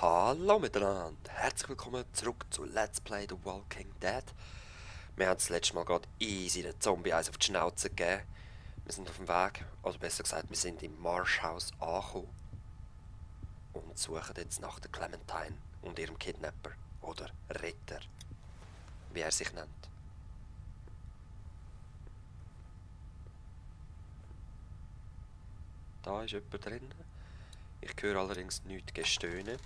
Hallo miteinander, herzlich willkommen zurück zu Let's Play The Walking Dead. Wir haben das letzte Mal gerade easy den Zombie eins auf die Schnauze gegeben. Wir sind auf dem Weg, oder besser gesagt, wir sind im Marsh House angekommen und suchen jetzt nach der Clementine und ihrem Kidnapper oder Retter, wie er sich nennt. Da ist jemand drin. Ich höre allerdings nichts Gestöhne.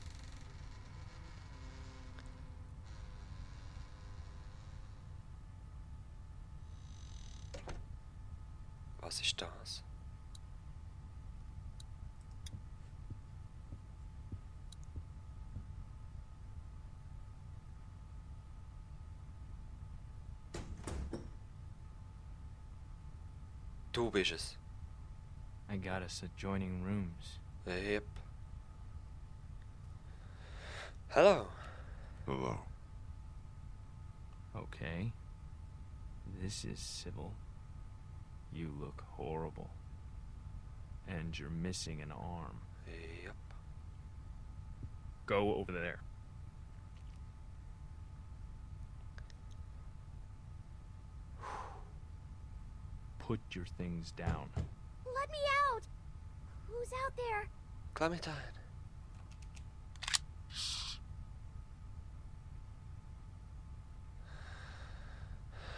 Was ist das? Du bist es. I got us adjoining rooms. Yep. Hello. Hello. Okay. This is civil. You look horrible. And you're missing an arm. Yep. Go over there. Put your things down. Let me out! Who's out there? Clementine.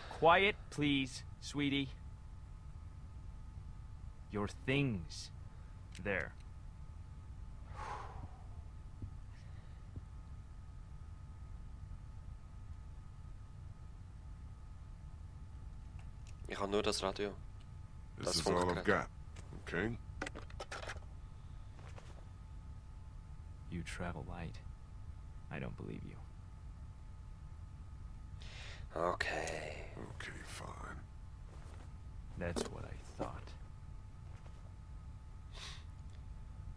Quiet, please, sweetie. Your things. There. Ich habe nur das Radio. This Das is all funkelt I've gerade. got. Okay? You travel light. I don't believe you. Okay. Okay, fine. That's what I thought.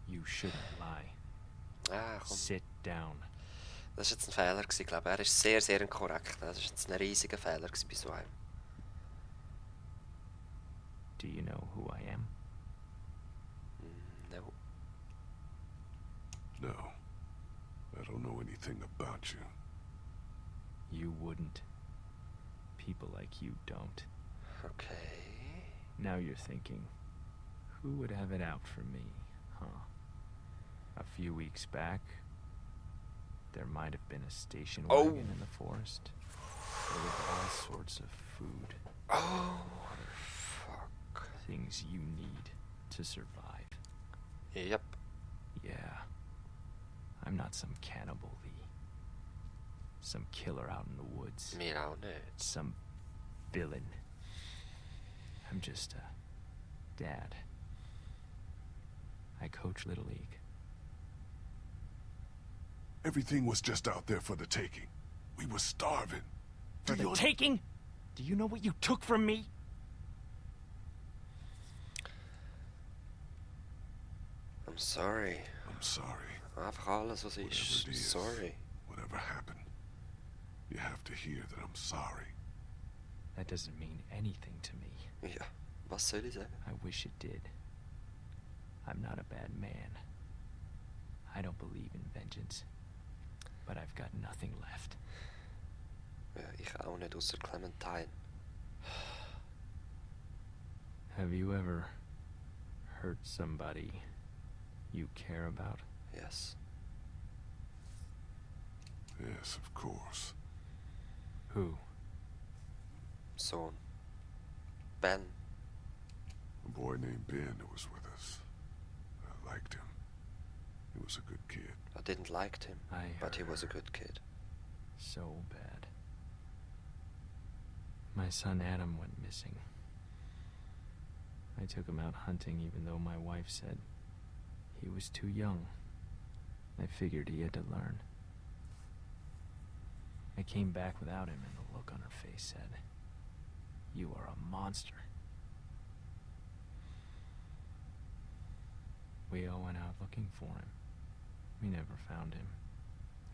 You shouldn't lie. Ah, komm. Sit down. Das war jetzt ein Fehler, ich glaube. Er ist sehr, sehr inkorrekt. Das war jetzt ein riesiger Fehler bei so einem. Do you know who I am? No. No. I don't know anything about you. You wouldn't. People like you don't. Okay. Now you're thinking, who would have it out for me, huh? A few weeks back, there might have been a station wagon in the forest, with all sorts of food, Oh, water, fuck. things you need to survive. Yep. Yeah, I'm not some cannibal, Lee. Some killer out in the woods. Mir auch nicht. Some villain. I'm just a dad. I coach Little League. Everything was just out there for the taking. We were starving. For the taking? Do you know what you took from me? I'm sorry. I'm sorry. Einfach alles, was Whatever ist. it is. Sorry. Whatever happened. You have to hear that I'm sorry. That doesn't mean anything to me. Ja, was soll ich sagen? I wish it did. I'm not a bad man. I don't believe in vengeance. But I've got nothing left. Ja, ich auch nicht, außer Clementine. Have you ever hurt somebody you care about? Yes. Yes, of course. Who? Sohn. Ben. A boy named Ben who was with us. I liked him. He was a good kid. I didn't like him, but he was a good kid. So bad. My son Adam went missing. I took him out hunting even though my wife said he was too young. I figured he had to learn. I came back without him and the look on her face said, "You are a monster." We all went out looking for him. We never found him.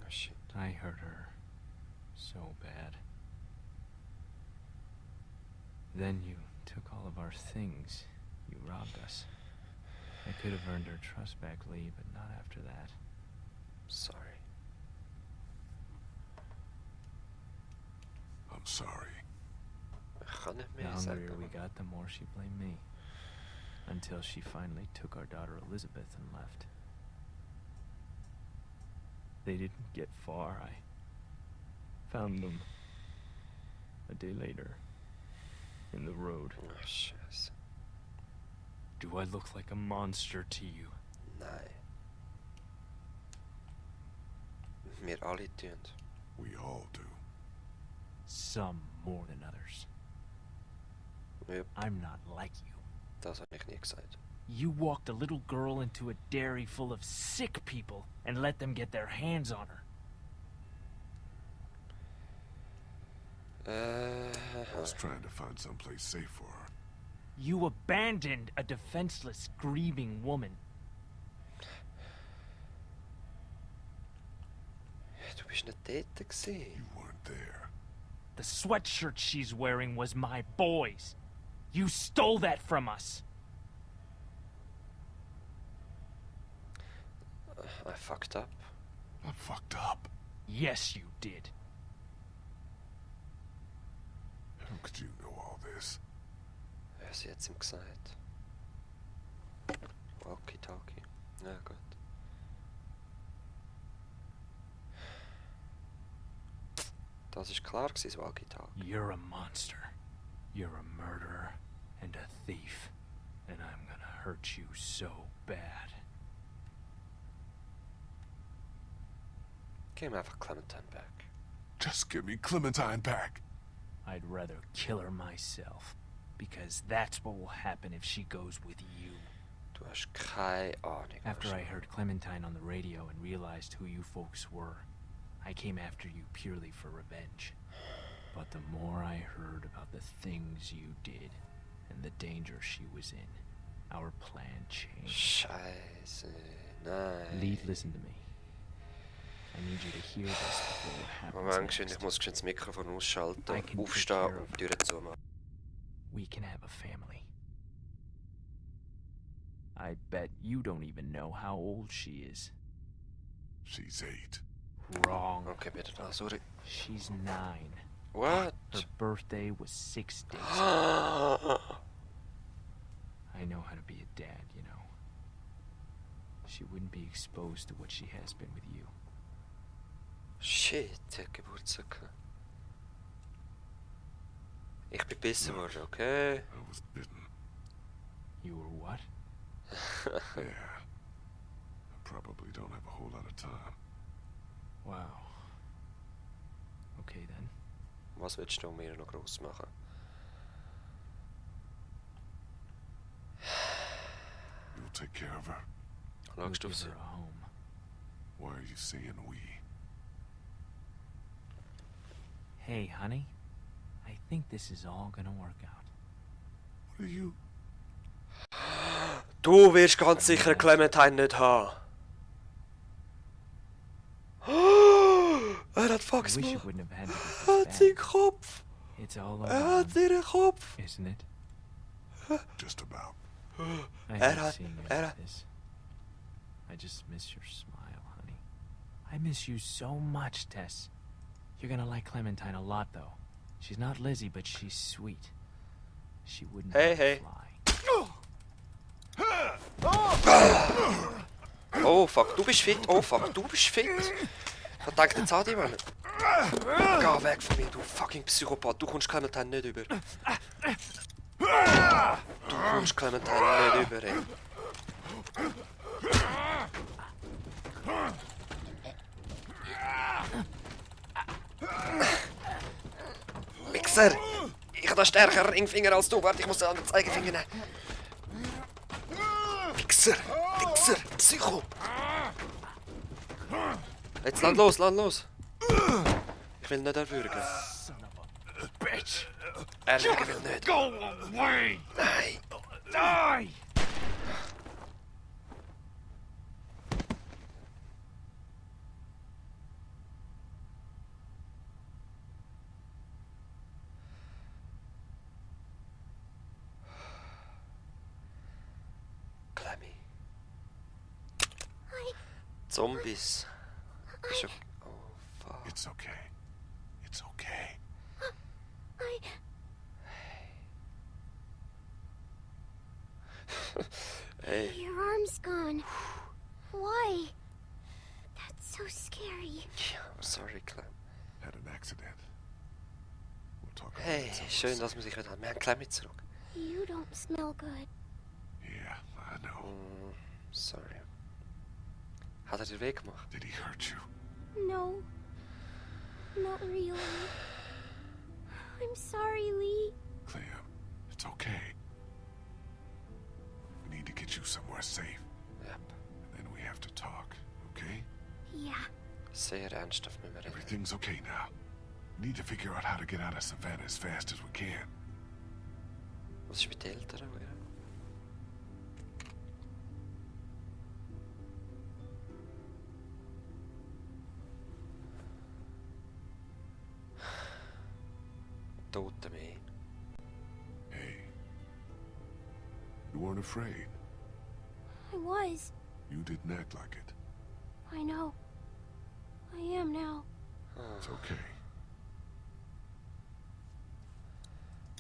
Oh shit. I hurt her so bad. Then you took all of our things. You robbed us. I could have earned her trust back, Lee, but not after that. Sorry. I'm sorry. Ich kann nicht The mehr hungrier sagen. we got, the more she blamed me. Until she finally took our daughter Elizabeth and left. They didn't get far. I found them a day later in the road. Oh, scheiße. Do I look like a monster to you? Nein. Wir alle tun. We all do. Some more than others. Yep, I'm not like you. das habe ich nie gesagt. You walked a little girl into a dairy full of sick people and let them get their hands on her. I was trying to find someplace safe for her. You abandoned a defenseless, grieving woman. Du bist nicht dort gewesen. You weren't there. The sweatshirt she's wearing was my boy's. You stole that from us. I fucked up. I fucked up. Yes, you did. How could you know all this? Ja, sie hat es ihm gesagt. Walkie-talkie. Ja, gut. Das ist klar gewesen, das Walkie-talkie. You're a monster. You're a murderer and a thief. And I'm gonna hurt you so bad. Gib mir einfach Clementine back. Just give me Clementine back. I'd rather kill her myself. Because that's what will happen if she goes with you. Du hast keine Ahnung. After was I heard Clementine on the radio and realized who you folks were, I came after you purely for revenge. But the more I heard about the things you did and the danger she was in, our plan changed. Scheiße. Nein. Lead, listen to me. I need you to hear this before what happens Moment, schön, next. ich muss schön das Mikrofon ausschalten, I can take aufstehen care und of die Tür zumachen. We can have a family. I bet you don't even know how old she is. She's 8. Wrong. Okay, bitte da, sorry. She's 9. What? Her birthday was 6 days ago. I know how to be a dad, you know. She wouldn't be exposed to what she has been with you. Shit, der hat Geburtstag gehabt. Ich bin besser geworden, okay? I was bitten. You were what? Yeah. I probably don't have a whole lot of time. Wow. Okay then. Was willst du mir noch gross machen? You'll take care of her? We'll Schaust du auf give sie? her a home. Why are you saying we? Hey, honey. I think this is all gonna work out. What are you? Du wirst ganz sicher Clementine nicht haben. Er hat I Fax wish gemacht. it wouldn't have had to Er be hat this seinen bad. Kopf. It's all Er over, hat ihren Kopf. isn't it? Just about. I Er hate hat- seeing you er like hat- this. I just miss your smile, honey. I miss you so much, Tess. You're gonna like Clementine a lot, though. She's not Lizzie, but she's sweet. She wouldn't Hey, hurt a hey. fly. Oh fuck, du bist fit. Oh fuck, du bist fit. Was denkt jetzt an dich, Mann? Geh weg von mir, du fucking Psychopath. Du kommst Clementine nicht über. Du kommst Clementine nicht über, ey. Wichser! Ich habe einen stärkeren Ringfinger als du. Warte, ich muss den anderen Zeigefinger nehmen. Wichser! Wichser! Psycho! Jetzt land los, land los! Ich will nicht erwürgen. Son of a bitch! Erwürgen will nicht. Go away! Nein! Die! Clemmy. I... Zombies. Ist ja... Oh fuck. It's okay. It's okay. Hey. Your arm's gone. Why? That's so scary. Ja, sorry, Clem. Had an accident. We'll talk about Hey, it some schön, other dass wir sich wieder haben. Wir haben Clem mit zurück. You don't smell good. Yeah, I know. Sorry. Hat er den Weg gemacht? Did he hurt you? No. Not really. I'm sorry, Lee. Clem, it's okay. We need to get you somewhere safe. Yep. And then we have to talk, okay? Yeah. Sehr ernsthaft müssen wir reden. Everything's okay now. We need to figure out how to get out of Savannah as fast as we can. Was ist mit den Eltern? Oder? Tote Mee. Hey. You weren't afraid. I was. You didn't act like it. I know. I am now. It's okay.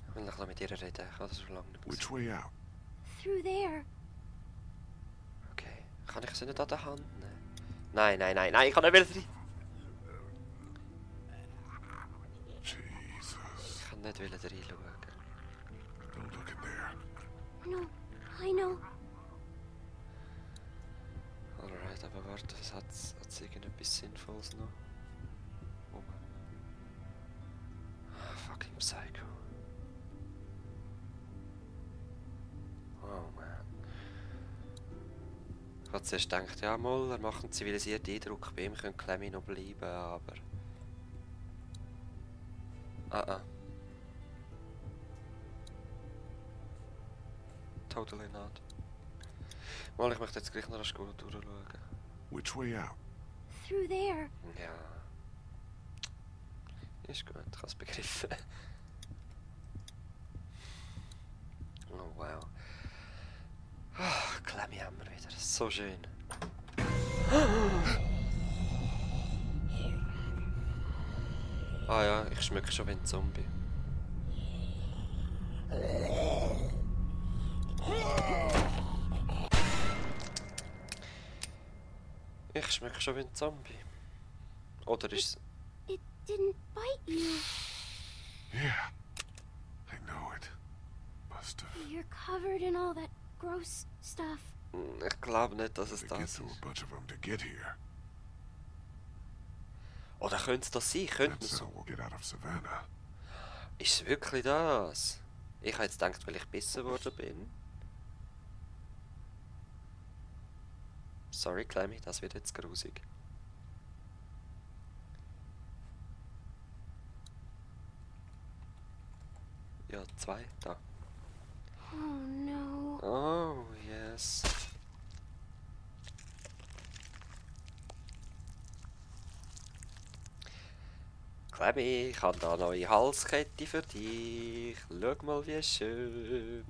Ich will noch mit ihr reden. Ich kann das so lange nicht. Which way out? Through there. Okay. Kann ich sie nicht an der Hand nehmen? Nein, nein, nein, nein, ich kann nicht wieder rein. Jesus. Ich kann nicht wieder reinschauen. Don't look in there. No, I know. Alright, aber warte, hat's irgendetwas Sinnvolles noch? Oh. Ah, fucking Psycho. Oh man. Ich hatte zuerst gedacht, ja mal, er macht einen zivilisierten Eindruck, bei ihm könnte Clem noch bleiben, aber... Totally not. Mal, ich möchte jetzt gleich noch eine Schule durchschauen. Which way out? Through there. Ja. Ist gut, ich habe es begriffen. Oh wow. Ah, Clem haben wir wieder. So schön. Ah ja, ich schmecke schon wie ein Zombie. Ich schmecke schon wie ein Zombie. Oder ist It didn't bite you. Yeah. I know it. Must have. You're covered in all that gross stuff. Ich glaube nicht, dass es They get das through ist. a bunch of them to get here. Oder könnte es das sein? Könnte man That's so. how we'll get out of Savannah. Ist es wirklich das? Ich habe jetzt gedacht, weil ich gebissen worden bin. Sorry, Clemmy, das wird jetzt grusig. Ja, 2, da. Oh no. Oh, yes. Clemmy, ich habe da eine neue Halskette für dich. Schau mal, wie schön.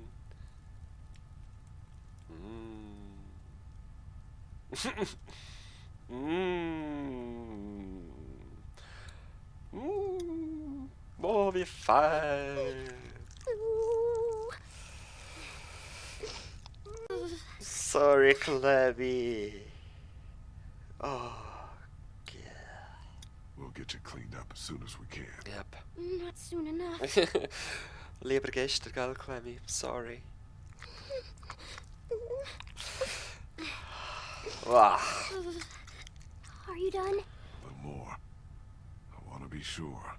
Oh, wie fein. Ooh. Sorry, Clemmy. Oh, yeah. We'll get you cleaned up as soon as we can. Yep. Not soon enough. Lieber gestern, gell, Clemmy? Sorry. Wow. Are you done? A little more. I want to be sure.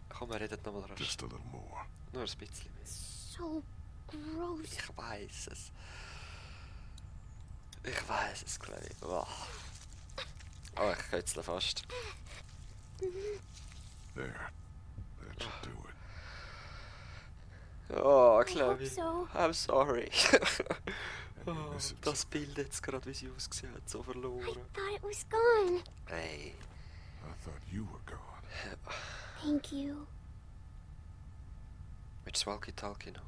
Komm, wir reden nochmal rasch. Just a little more. Nur ein bisschen mehr. So gross. Ich weiß es. Ich weiß es, Clemmy. Wow. Oh, ich kötzle fast. There. That should do it. Oh, I hope Clemmy. so. I'm sorry. And you Oh, miss it das so. Bild jetzt gerade, wie sie ausgesehen hat, so I verloren. thought it was gone. Hey. I thought you were gone. Thank you. Mit das Walkie-Talkie noch?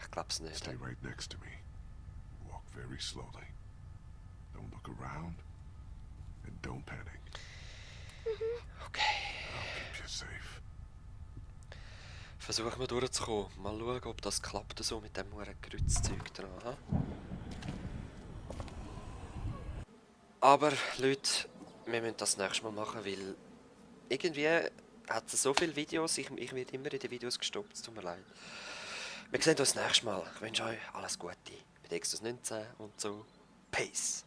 Ich glaub's nicht. Stay right next to me. Walk very slowly. Don't look around. And don't panic. Okay. I'll keep you safe. Versuchen wir durchzukommen. Mal schauen, ob das klappt so mit dem Kreuzzeug dran. Ha? Aber Leute, wir müssen das nächstes Mal machen, weil irgendwie hat es so viele Videos, ich werde immer in den Videos gestoppt, es tut mir leid. Wir sehen uns nächstes Mal. Ich wünsche euch alles Gute. Bei Dexus 19 und so. Peace.